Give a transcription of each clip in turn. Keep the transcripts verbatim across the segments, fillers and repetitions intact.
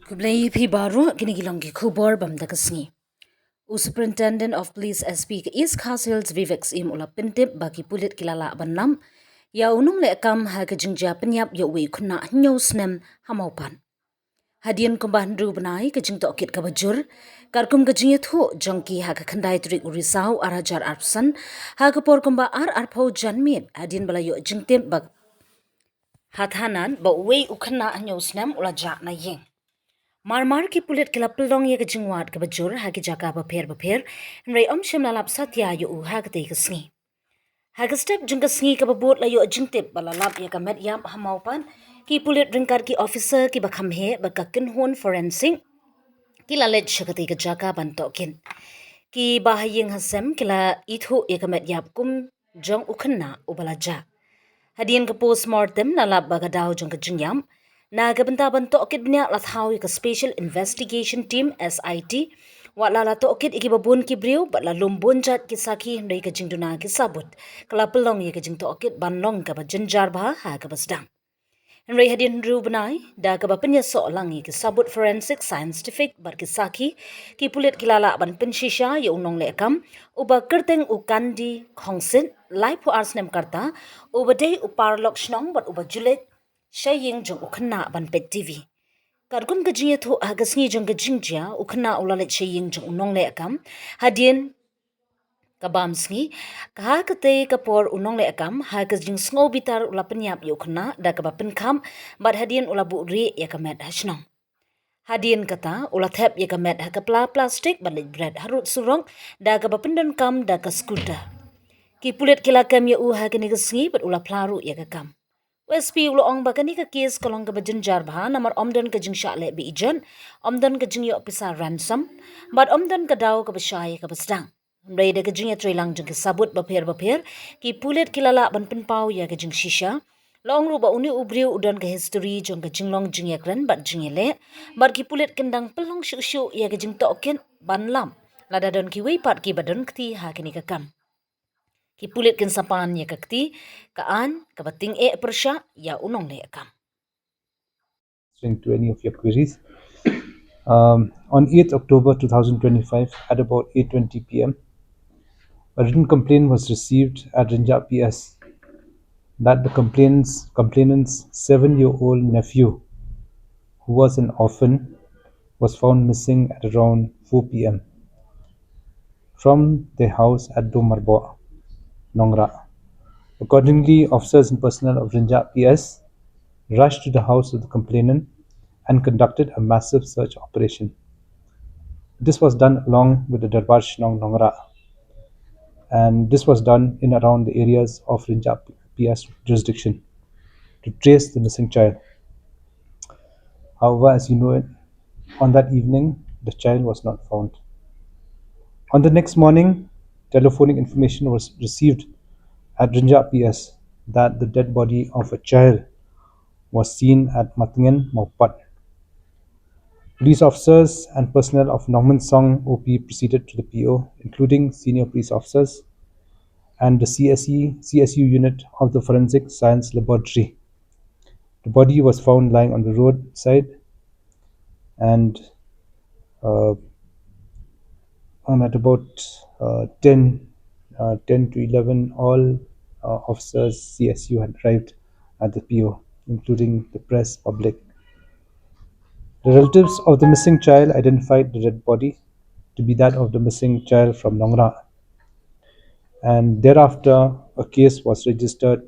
Khublei phi baroh, kine ki long ki khubor bam da ka sngi. U Superintendent of Police, S P, ka East Khasi Hills, Vivek Syiem, u la pyntip ba ki pulit ki la lah ban lap ïa u nongleh kam ha ka jingjia pynïap ïa uwei u khynnah hynñiew snem ha Mawpat. Hadien kumba hynriew bnai ka jingtohkit kaba jur, katkum ka jingïathuh jong ki, ha ka khyndai tarik u Risaw ar hajar arphew san, ha ka por kumba ar arphew janmiet, hadien ba la ïoh jingtip ba ha Thanan ba uwei u khynnah hynñiew snem u la jah na ïing. Mar mar ki pulit ki la pynlong ïa ka jingwad kaba jur ha ki jaka bapher bapher, hynrei ym shym la lap satia ïa u ha katei ka sngi. Ha ka step jong ka sngi kaba bud la ïoh jingtip ba la lap ïa ka met ïap ha Mawpat, ki pulit ryngkat ki officer kiba kham heh bad ka kynhun forensic ki la leit sha katei ka jaka ban tohkit. Kiba ha ïing ha sem ki la ithuh ïa ka met ïap kum jong u khynnah uba la jah. Hadien ka postmortem la lap ba ka daw jong ka jingïap na ka bynta ban tohkit bniah la thaw ïa ka Special Investigation Team, S I T. Wat la la tohkit ïa kiba bun ki briew bad la lum bun jait ki sakhi, hynrei ka jingduna ki sabut ka la pynlong ïa ka jingtohkit ban long kaba jynjar bha ha kaba sdang. Hynrei hadien hynriew bnai, da kaba pynïasoh lang ïa ki sabut forensic, scientific bad ki sakhi, ki pulit ki la lah ban pynshisha ïa u nongleh kam uba kyrteng u Kandi Khongsit, laiphew ar snem ka rta, uba dei u paralok shnong bad uba ju leit sha ïing jong u khynnah ban peit T V. Katkum ka jingïathuh, ha ka sngi jong ka jingjia u khynnah u la leit sha ïing jong u nongleh kam. Hadien ka bam sngi, ka ha katei ka por u nongleh kam ha ka jingsngew bitar u la pynïap ïa u khynnah da kaba pynkhap bad hadien u la buh rieh ïa ka met ha shnong. Hadien kata u la thep ïa ka met ha ka pla plastik bad leit bret harud surok da kaba pyndonkam da ka scooter. Ki pulit ki la kem ïa u ha kane ka sngi bad u la phla ruh ïa ka kam. U S P u la ong ba kane ka kes ka long kaba jynjar bha namar ym don ka jingshah leh be-ijot, ym don ka jingïoh pisa ransom bad ym don ka daw kaba shai kaba sdang. Hynrei da ka jingïatreilang jong ki sabut bapher bapher, ki pulit ki la lah ban pynpaw ïa ka jingshisha. La ong ruh ba une u briew u don ka history jong ka jinglong jingïakren bad jingïaleh, bad ki pulit kin dang pynlong shuh shuh ïa ka jingtohkit ban lap lada don kiwei pat kiba don kti ha kane ka kam. Ki pulit kin sa pan ïa ka kti, ka aiñ kaba tyngeh pyrshah ïa u nongleh kam. Answering to any of your queries. Um, on eighth October two thousand twenty-five, at about eight twenty P M, a written complaint was received at Rynjah P S that the complainant's, complainant's seven-year-old nephew, who was an orphan, was found missing at around four P M from their house at Domarboh, Nongrah. Accordingly, officers and personnel of Rynjah P S rushed to the house of the complainant and conducted a massive search operation. This was done along with the Darbar Shnong Nongrah, and this was done in around the areas of Rynjah P S jurisdiction to trace the missing child. However, as you know it, on that evening, the child was not found. On the next morning, telephonic information was received at Rynjah P S that the dead body of a child was seen at Matngen, Mawpat. Police officers and personnel of Nongmynsong O P proceeded to the P O, including senior police officers and the C S E, C S U unit of the Forensic Science Laboratory. The body was found lying on the roadside, and, uh, and at about, uh, ten, uh, ten to eleven, all, uh, officers, C S U, had arrived at the P O, including the press, public. The relatives of the missing child identified the dead body to be that of the missing child from Nongrah, and thereafter a case was registered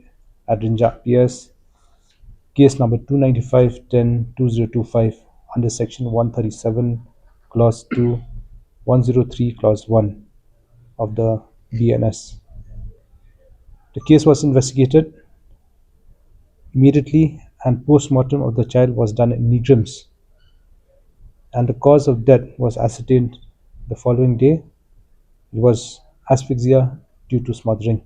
at Rynjah P S, case number two ninety-five ten two zero two five, under section one thirty-seven, clause two, one zero three, clause one of the B N S. The case was investigated immediately, and post-mortem of the child was done in NEIGRIHMS, and the cause of death was ascertained the following day. It was asphyxia due to smothering.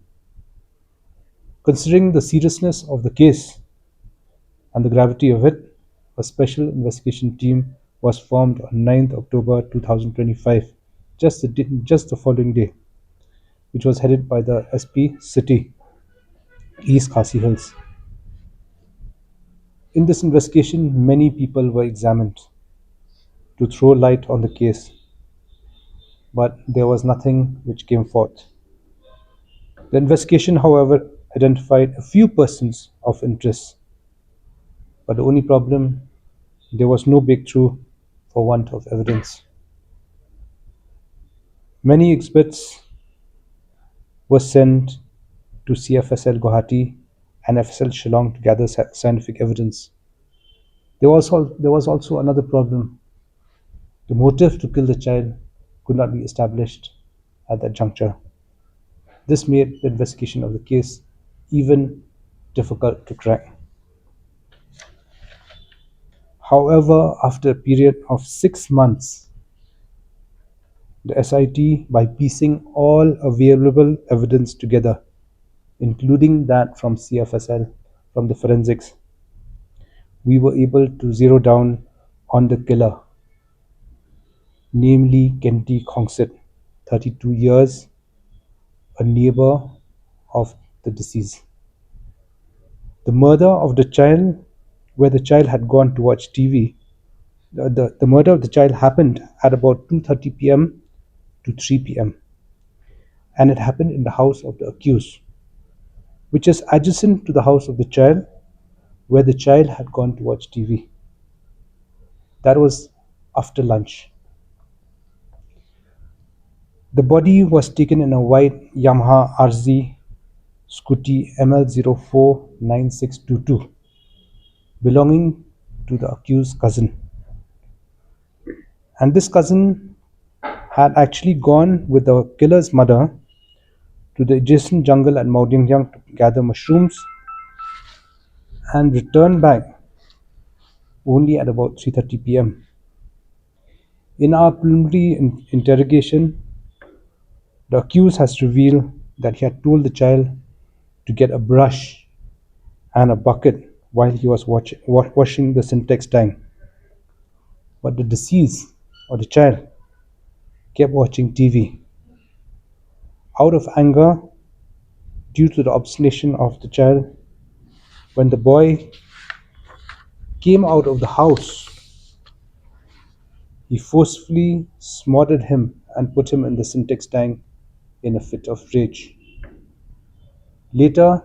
Considering the seriousness of the case and the gravity of it, a special investigation team was formed on ninth October two thousand twenty-five, just the di-, just the following day, which was headed by the S P City, East Khasi Hills. In this investigation, many people were examined to throw light on the case, but there was nothing which came forth. The investigation, however, identified a few persons of interest, but the only problem, there was no breakthrough for want of evidence. Many experts were sent to C F S L Guwahati and F S L Shillong to gather sci- scientific evidence. There was, al- there was also another problem. The motive to kill the child could not be established at that juncture. This made the investigation of the case even difficult to crack. However, after a period of six months, the S I T, by piecing all available evidence together, including that from C F S L, from the forensics, we were able to zero down on the killer, namely Kenti Khongsit, thirty-two years, a neighbor of the deceased. The murder of the child, where the child had gone to watch T V, the, the, the murder of the child happened at about two thirty p m to three p m, and it happened in the house of the accused, which is adjacent to the house of the child, where the child had gone to watch T V. That was after lunch. The body was taken in a white Yamaha R Z scooty M L zero four nine six two two, belonging to the accused's cousin. And this cousin had actually gone with the killer's mother to the adjacent jungle at Mawdiangdiang to gather mushrooms and return back only at about three thirty p m. In our preliminary in- interrogation, the accused has revealed that he had told the child to get a brush and a bucket while he was watch- wa- washing the Sintex tank. But the deceased, or the child, kept watching T V. Out of anger, due to the obstination of the child, when the boy came out of the house, he forcefully smothered him and put him in the Sintex tank in a fit of rage. Later,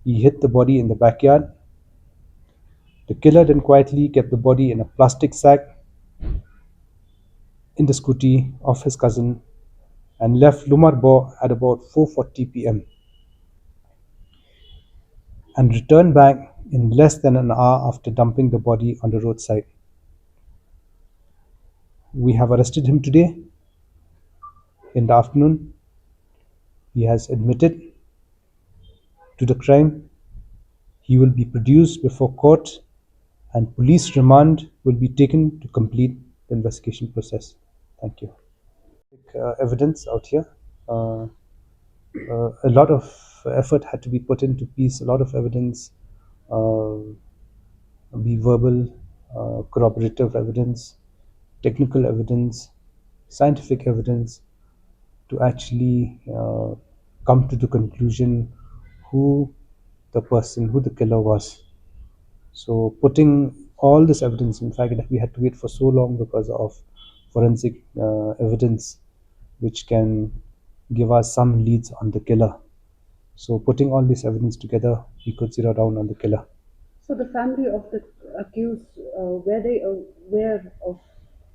he hid the body in the backyard. The killer then quietly kept the body in a plastic sack in the scooty of his cousin and left Lumar Bo at about four forty p m and returned back in less than an hour after dumping the body on the roadside. We have arrested him today in the afternoon. He has admitted to the crime. He will be produced before court and police remand will be taken to complete the investigation process. Thank you. Uh, evidence out here. Uh, uh, a lot of effort had to be put in to piece a lot of evidence, uh, be verbal, uh, corroborative evidence, technical evidence, scientific evidence, to actually uh, come to the conclusion who the person, who the killer was. So putting all this evidence, in fact, we had to wait for so long because of forensic uh, evidence, which can give us some leads on the killer. So putting all this evidence together, we could zero down on the killer. So the family of the accused, uh, were they aware of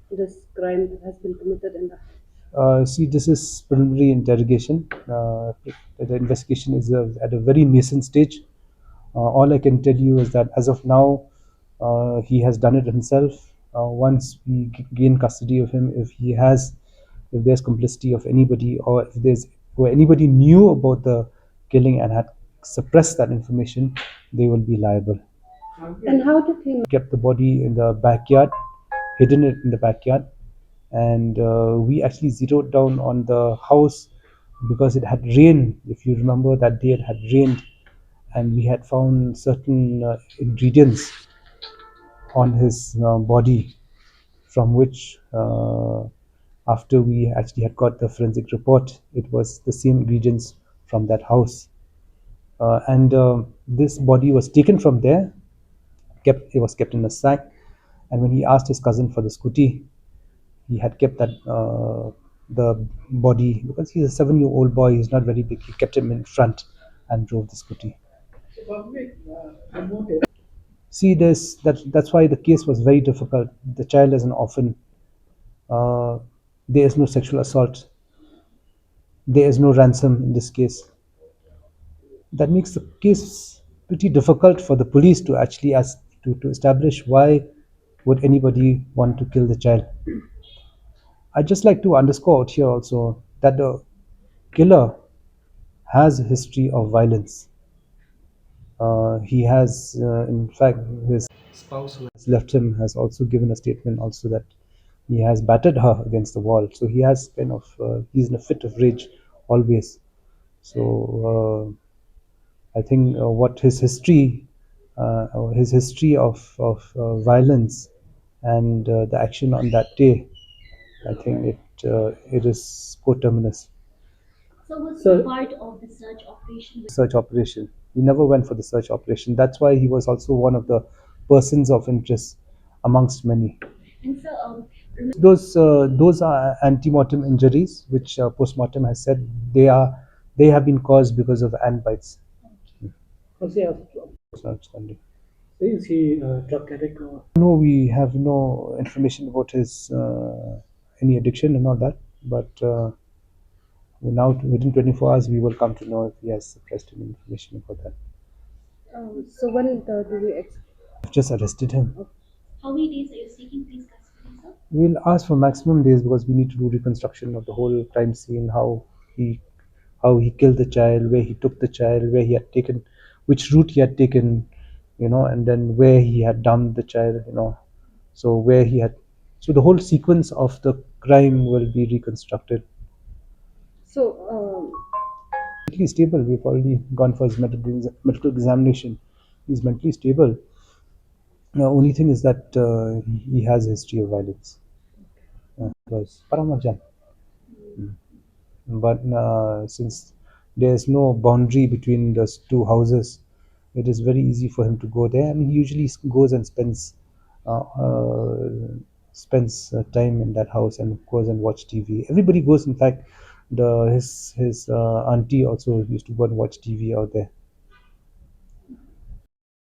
this crime that has been committed in the Uh, see, this is preliminary interrogation. Uh, the investigation is uh, at a very nascent stage. Uh, all I can tell you is that as of now, uh, he has done it himself. Uh, once we g- gain custody of him, if he has, if there's complicity of anybody, or if there's, or anybody knew about the killing and had suppressed that information, they will be liable. And how did he Kept the body in the backyard, hidden it in the backyard, and uh, we actually zeroed down on the house because it had rained. If you remember, that day it had rained, and we had found certain uh, ingredients on his uh, body, from which, uh, after we actually had got the forensic report, it was the same ingredients from that house. Uh, and uh, this body was taken from there Kept, it was kept in a sack, and when he asked his cousin for the scooty, he had kept that uh, the body, because he's a seven-year-old boy, he's not very big. He kept him in front and drove the scooty. See, this that that's why the case was very difficult. The child is an orphan. Uh, there is no sexual assault. There is no ransom in this case. That makes the case pretty difficult for the police to actually as to, to establish why would anybody want to kill the child. I'd just like to underscore out here also that the killer has a history of violence. Uh, he has, uh, in fact, his spouse who has left him has also given a statement also that he has battered her against the wall. So he has kind of, uh, he's in a fit of rage always. So uh, I think uh, what his history, uh, or his history of, of uh, violence and uh, the action on that day, I think it uh, it is coterminous. So was he part of the search operation? Search operation. He never went for the search operation. That's why he was also one of the persons of interest amongst many. And so, um, those uh, those are antemortem injuries, which uh, postmortem has said they are they have been caused because of ant bites. What's the outcome? Is he a drug addict or? No, we have no information about his uh, any addiction and all that. But uh, now, within twenty-four hours, we will come to know if he has suppressed any information about that. Um, so when uh, do we ex- I've just arrested him. How many days are you seeking police custody, sir? We'll ask for maximum days because we need to do reconstruction of the whole crime scene, how he how he killed the child, where he took the child, where he had taken, which route he had taken, you know, and then where he had dumped the child, you know, so where he had, so the whole sequence of the crime will be reconstructed. So um, Mentally stable. We've already gone for his medical, medical examination. He's mentally stable. The only thing is that uh, he has a history of violence. Uh, because Paramarjan. Mm. But uh, since there is no boundary between those two houses, it is very easy for him to go there, and he usually s- goes and spends uh, uh, spends uh, time in that house and goes and watch T V. Everybody goes. In fact, the his his uh, auntie also used to go and watch T V out there.